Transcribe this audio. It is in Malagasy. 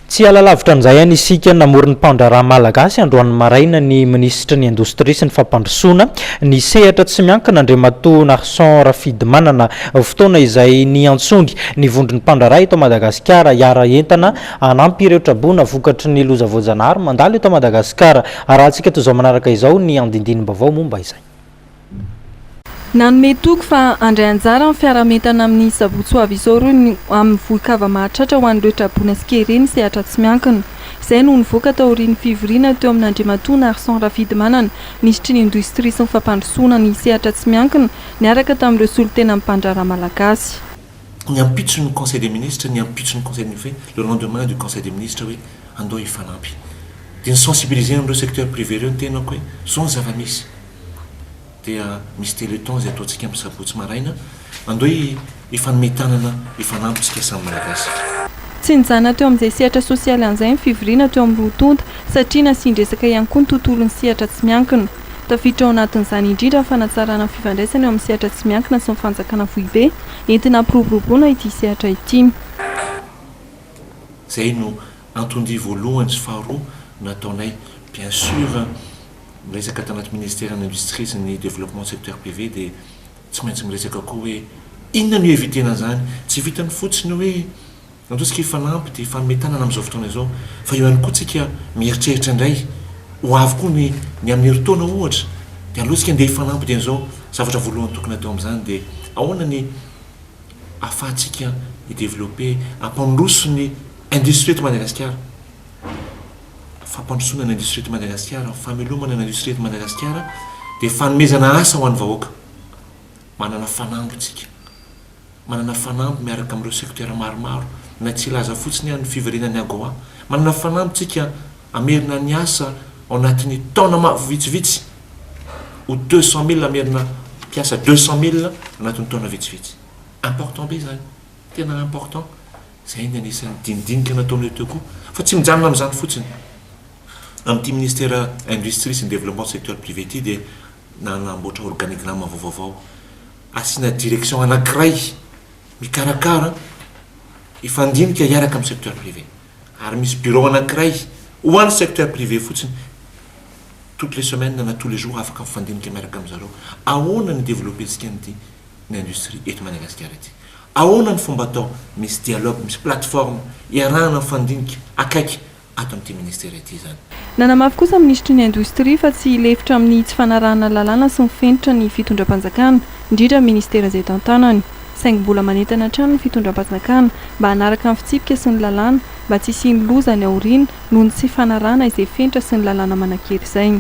Tsy hiala lavitra an'izay ihany isika, namory ny mpandraharaha malagasy androany maraina ny minisitry ny Indostria sy ny fampandrosoana ny sehatra tsy miankina Andriamatoa Narson Rafidimanana. Fotoana izay niantsoany ny vondron'ny mpandraharaha eto Madagasikara hiara-hientana hanampy ireo traboina vokatry ny loza voajanahary mandalo eto Madagasikara. Arahantsika toy izao manaraka izao ny andindinim-baovao momba izay. Nanome toky fa handray anjara amin'ny fiaraha-mientana amin'ny sabotsy ho avy izao ireo ny amin'ny vohi-kava mahatratra ho an'ireo traboina sy kere ny sehatra tsy miankina. Izay no nivoaka taorian'ny fivoriana teo amin'Andriamatoa Narson Rafidimanana, minisitry ny Indostria sy ny fampandrosoana ny sehatra tsy miankina, niaraka tamin'ireo solontenan'ny mpandraharaha malagasy. Ny ampitson'ny Conseil des ministres, ny ampitson'ny Conseil des ministres, le lendemain du Conseil des ministres hoe andao hifanampy. Dia ni-sensibiliser an'ireo secteur privé ireo ny tenako hoe izao ny zava-misy. Dia misy telethon izay ataontsika amin'ny sabotsy maraina, andao hifanome tanana hifanampy tsika samy Malagasy. Tsy nijanona teo amin'izay sehatra sosialy an'izay ny fivoriana teo amin'ny roa tonta satria nasian-dresaka ihany koa ny tontolon'ny sehatra tsy miankina. Tafiditra ao anatin'izany indrindra ny fanatsarana ny fifandraisana eo amin'ny sehatra tsy miankina sy ny fanjakana foibe entina hampiroboroboana ity sehatra ity. Izay no anton-dia voalohany sy faharoa nataonay. Bien sûr miresaka tanaty ministeran'ny industrie sy ny développement secteur privé dia tsy maintsy miresaka koa hoe inona no hi-eviter-na an'izany. Tsy vitan'ny fotsiny hoe andao tsika hifanampy dia hifanome tanana amin'izao fotoana izao fa eo ihany koa tsika mieritreritra indray ho avy koa ny ny amin'ny herintaona ohatra dia aleo tsika andeha hifanampy dia izao. Zavatra voalohany tokony hatao amin'izany dia ahoana ny ahafahantsika hi-developper, hampandroso ny industrie eto Madagasikara. Fampandrosoana ny industrie eto Madagasikara, famelomana ny industrie eto Madagasikara dia fanomezana asa ho an'ny vahoaka. Manana fanamby isika. Manana fanamby miaraka amin'ireo secteur maromaro, na tsy hilaza fotsiny aho ny fiverenan'ny AGOA. Manana fanamby isika hamerina ny asa ao anatin'ny taona vitsivitsy, ho 200 000 hamerina mpiasa 200 000 anatin'ny taona vitsivitsy. Important be izany, tena important. Izay ny anisan'ny dinidinika nataonay teo koa. Fa tsy mijanona amin'izany fotsiny. Amin'ity Ministera Industrie sy ny Développement Secteur Privé ity dia nanamboatra organigramme vaovaovao. Asiana direction anankiray mikarakara hifandinika hiaraka amin'ny secteur privé. Ary misy bureau anankiray ho an'ny secteur privé fotsiny. Toutes les semaines na tous les jours afaka mifandinika miaraka amin'zareo. Ahoana ny hi-developper-ntsika an'ity ny industrie eto Madagasikara ity? Ahoana ny fomba atao? Misy dialogue, misy plateforme iarahana mifandinika akaiky ato amin'ity ministera ity izany. Nanamafy kosa ny minisitry ny Indostria fa tsy hilefitra amin'ny tsy fanarahana lalàna sy ny fenitra ny fitondram-panjakana, indrindra ny ministera izay tantanany. Saingy mbola manentana hatrany ny fitondram-panjakana mba hanaraka ny fitsipika sy ny lalàna mba tsy hisian'ny loza any aoriana noho ny tsy fanarahana izay fenitra sy ny lalàna manan-kery izay.